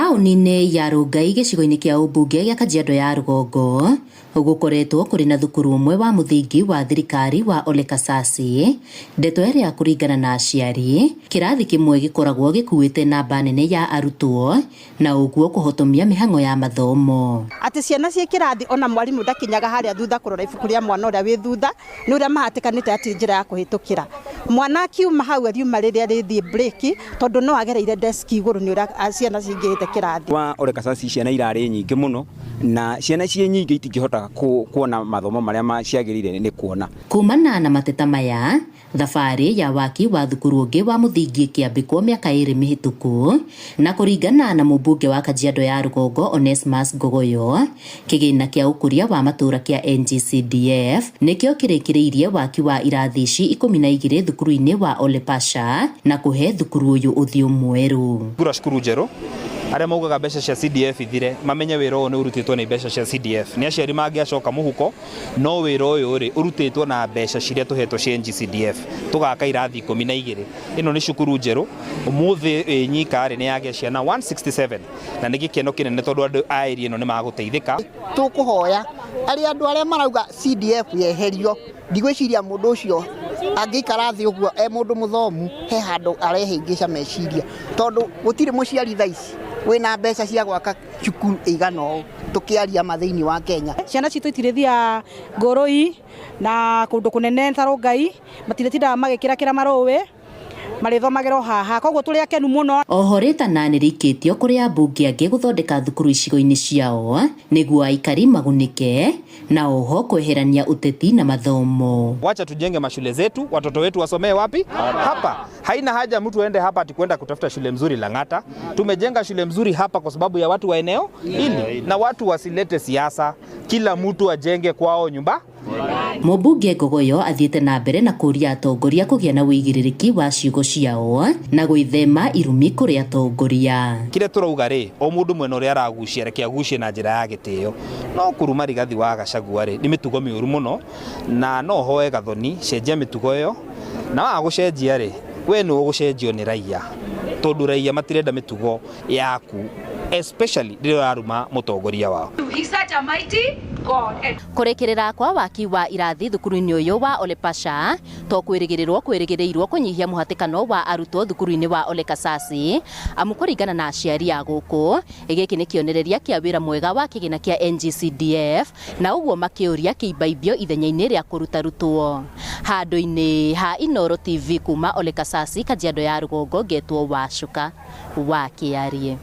Taũni-inĩ ya Rongai gĩcigo-inĩ kĩa ũmbunge gĩa Kajiado ya Rũgongo gũkoretwo kũrĩ na thukuru ũmwe wa mũthingi wa thirikari wa Ole Kasasi, ndeto ĩrĩa kũringana na aciari kĩrathi kĩmwe gĩkoragwo gĩkuĩte namba nene ya arutwo na ũguo kũhotomia mĩhang'o ya mathomo. Atĩ ciana ciĩ kĩrathi ona mwarimũ ndakinyaga harĩa thutha kũrora ibuku rĩa mwana ũrĩa wĩ thutha nĩ ũrĩa mahatĩkanĩte atĩ njĩra ya kũhĩtũkĩra mwana akiuma hau ariuma rĩrĩa rĩthiĩ break tondũ no agereire desk igũrũ nĩ ũrĩa ciana cingĩhĩte kĩrathi. Wa Ole Kasasi ciana irarĩ nyingĩ mũno na ciana ciĩ nyingĩ itingĩhota kuona mathomo marĩa ciagĩrĩire nĩ kuona. Kumana na mateta maya, thabarĩ ya waki wa thukuru ũngĩ wa mũthingi ĩkĩambĩkwo mĩaka ĩrĩ mĩhĩtũku, na kũringana na mũmbunge wa Kajiado ya Rũgongo Onesmus Ngogoyo, kĩgĩna kĩa ũkũria wa matũũra kĩa NGCDF nĩkĩo kĩrĩkĩrĩirie waki wa irathi ici 12 thukuru-inĩ wa Ole Pasha na kũhe thukuru ũyũ ũthiũ mwerũ. Gura cukuru njerũ arĩa maugaga mbeca cia CDF ithire mamenye wĩra ũyũ nĩ ũrutĩtwo nĩ mbeca cia CDF nĩ aciari mangĩacoka mũhuko no wĩra ũyũ rĩ ũrutĩtwo na mbeca ciria tũhetwo cia NGCDF tũgaka irathi 12. Ĩno nĩ cukuru njerũ ũmũthĩ ĩ nyika rĩ nĩ yagĩa ciana 167 na nĩ gĩkeno kĩnene tondũ andũ a area ĩno nĩ magũteithĩka. Tũkũhoya arĩa andũ arĩa marauga CDF yeherio ndigwĩciria mũndũ ũcio angĩikara thĩ ũguo e mũndũ mũthomu he handũ arehĩngĩca meciria tondũ gũtirĩ mũciari thaa ici wĩna mbeca cia gwaka cukuru ĩigana ũũ tũkĩaria ma thĩinĩ wa Kenya. Ciana citũ itirĩthiaga ngũrũi na kũndũ kũnene ta Rongai, matirĩtindaga magĩkĩrakĩra marũĩ, marĩthomagĩra o haha, koguo tũrĩ akenu mũno. Oho rĩtana nĩrĩikĩtio kũrĩ ambunge angĩ gũthondeka thukuru icigo-inĩ ciao nĩguo aikari magunĩke na oho kweherania uteti na mathomo. Wacha tujenge mashule zetu, watoto wetu wasomee wapi? Hapa. Haina haja mtu aende hapa ati kwenda kutafuta shule mzuri Lang'ata. Tumejenga shule mzuri hapa kwa sababu ya watu wa eneo hili, na watu wasilete siasa, kila mtu ajenge kwao nyumba. Mũmbunge Ngogoyo athiĩte na mbere na kũria atongoria kũgĩa na ũigĩrĩrĩki wa ciugo ciao na gwĩthema irumi kũrĩ atongoria. Kĩrĩa tũrauga rĩ, o mũndũ mwena ũrĩa aragucia reke agucie na njĩra ya gĩtĩo. No kũruma Rigathi wa Gachagua rĩ, nĩ mĩtugo mĩũru mũno na no hoe Gathoni cenjia mĩtugo ĩyo, na waga gũcenjia rĩ, we nĩ ũgũcenjio nĩ raia tondũ raia matirenda mĩtugo yaku especially rĩrĩa ũraruma mũtongoria wao. He's such a mighty God. And Kũrĩkĩrĩra kwa waki wa irathi thukuru-inĩ ũyũ wa Ole Pasha to kwĩrĩgĩrĩrwo kwĩrĩgĩrĩirwo kũnyihia mũhatĩkano wa arutwo thukuru-inĩ wa Ole Kasasi, amu kũringana na aciari a gũkũ gĩkĩ nĩ kĩonereria kĩa wĩra mwega wa kĩgĩna kĩa NGCDF na ũguo makĩũria kĩimbaithio ithenya-inĩ rĩa kũrutarutwo. Handũ-inĩ ha Inooro TV kuma Ole Kasasi, Kajiado ya Rũgongo, ngetwo Wacuka wa Kĩarie.